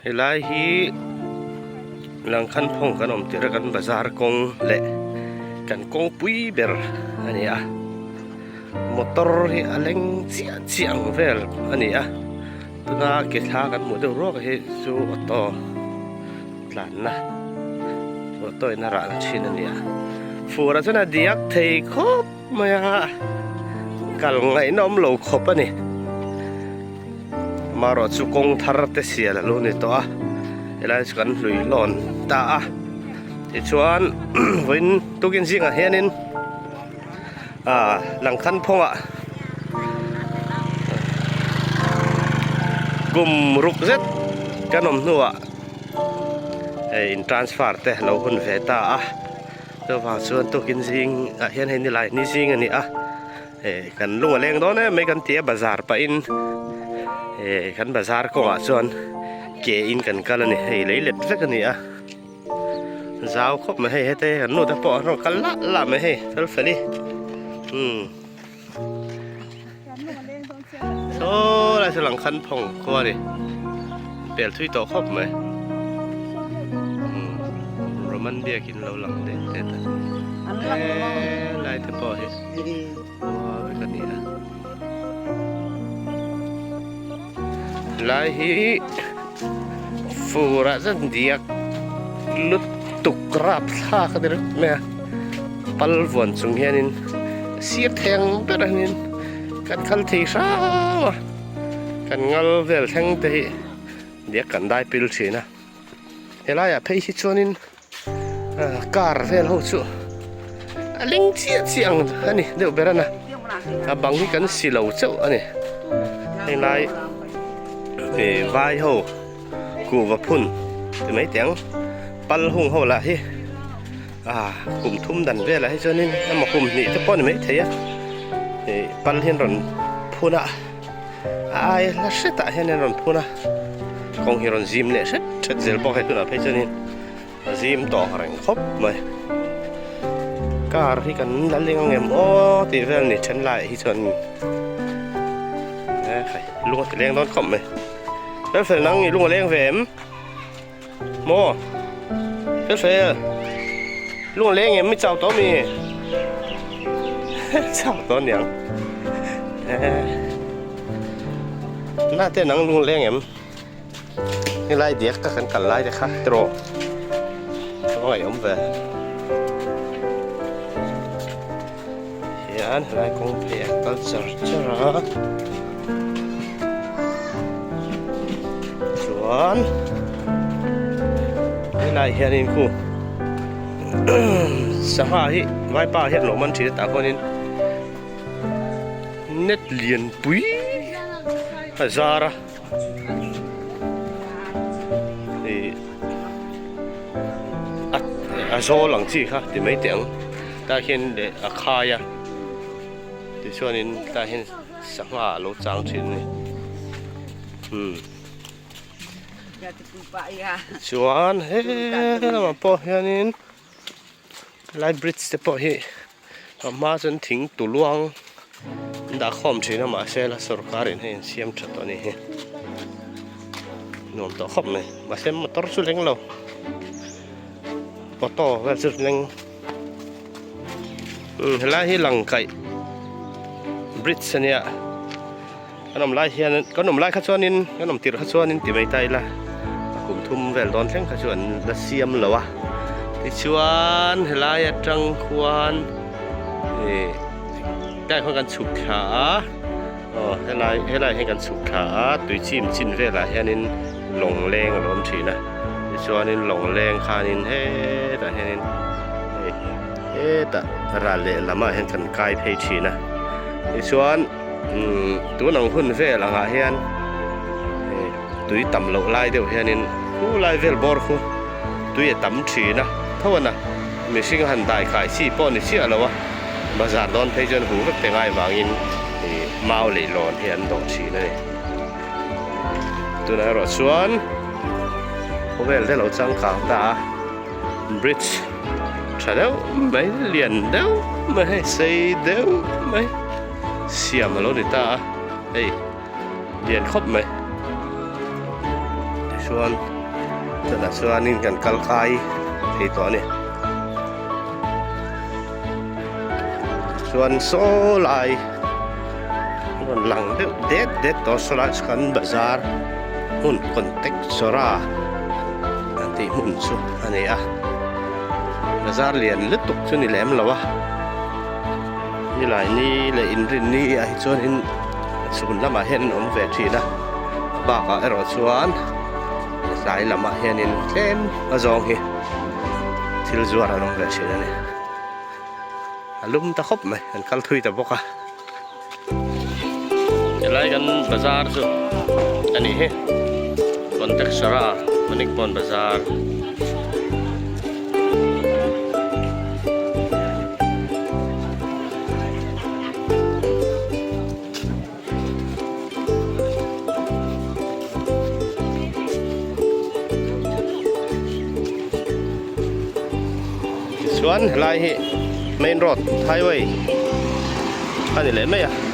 Helai hi Langkhanphawng kan awm tirh a kan bazar kawng leh kan kawngpui ber a ni a motor hi a leng chiah chiah ang vel a ni a tuna ke thla kan hmuh deuh ruak hi chu auto tlanna auto in a rahna thin a ni a fur ah chuan a diak thei khawp. Mai a kal ngaihna awm lo khawp a ni amaherawh chu kawng thar te sial a lo ni tawh a helai chu kan hlui hlawn ta a tichuan vawiin tukin zingah hianin ah Langkhanphawngah kum ruk zet kan awm hnuah hei in transfer te a lo hun ve ta a. Chuvang chuan tukin zing ah hian hei nilai ni zing a ni a eh kan lung a leng dawn em mai kan ti a bazar pahin eh kan bazar kawngah chuan ke in kan kal a ni hei lei let vek a ni a zau khawp mai hei hete kan nu te pawh an rawn kal lah lah mai hei fel fel i umm saw lai saw lang khan phawng khua a ni pel thui tawh khawp mai Roman biakin lo lang det det a helai te pawh hi khua vek a ni a helai hi fur ah chuan diak lutuk rapthlak a ni reuh mai a. Pal vuan chung hianin sir theng ber angin kan kal thei hrang a kan ngal vel thleng te hi diak kan dai pil thin a helaiah phei hi chuanin car vel ho chu a leng chiah chiah ang a ni deuh ber a na a bang hi kan si lo chauh a ni helai ih vai ho kuhva phun ti mai teh ang pal hung ho lah hi. Ah kum thum dan velah hi chuanin emaw kum hnih te pawh a ni maithei a ih pal hian rawn phun a a ai hla hretah hian an rawn phun a kawng hi rawn zim leh hret hret zel bawk a hei tunah phei chuanin a zim tawh reng khawp mai car hi kan la leng ang em aw tih vel a ni then laiah hi chuan e khai lung a ti leng dawn khawp mai fel fel nang i lung a leng ve em. Maw? Fel fel. Lung leng em mi chau tawh mi? Chau tawh niang. Na te nang lung leng em? Ni lai diak ka kan kal lai te kha tro. Ka ngai om ve. Hian helai kawng phei a kal char char a. Chuan helai hianin khu sangha hi vaipa hian lo man thin a tah khuanin net lian pui a zar a ih a zawl ang chi kha ti mai teh ang. Tah hian leh a khai a tichuanin tah hian sangha a lo chang thin a ni umm chuan he lamah pawh hianin helai bridge te pawh hi a hma chuan thing tuluang an dah khawm thin a mahse la sawrkar in hei an siam tha tawh a ni hi nuam tawh khawp mai mahse motor chu leng lo auto vel chu leng. Umm helai hi langkaih bridge a nia kan awm lai hian kan awm lai kha chuanin kan awm tirh kha chuanin ti mai ta ila a kum thum vel dawn thleng kha chu an la siam lo a tichuan helai atang khuan ih tlaiah khuan kan chhuk thla a aw helai helai hian kan chhuk thla a tui chim chin velah hianin lawng leng a lo awm thin a tichuanin lawng leng khanin hetah hianin hei hetah ral leh lamah hian kan kai phei thin a tichuan umm tun ang hun vel angah hian ih tui tam loh lai deuh hianin khu lai vel bawr khu tui a tam thin a tho a na mihring han dai kai chi pawh a ni chiah lo a bazar dawn phei chuan huh vek te ngai vangin ih mau leh lawn hi an dawh thin a ni. Tunah erawh chuan khawvel te lo changkang ta a bridge tha deuh mai lian deuh mai hei sei deuh mai siam a lo ni ta a hei lian khawp mai. Chuan chutah chuanin kan kal kai thei tawh a ni. Chuan saw lai rawn lang deuh det det tawh saw lai chu kan bazar hmun contact sawra an tih hmun chu a ni a. Bazar lian lutuk chu ni lem lo a. Nilai ni leh inrinni ah hi chuanin chhun lamah hian an awm ve thin a bakah erawh chuan tlai lamah hianin tlem a zawng hi thil zuar an awm ve thin a ni a lum ta khawp mai an kal thui ta bawk a helai kan bazar chu a nih hi Konteksara Manikpon bazar. Tichuan helai hi main road highway a ni leh mai a.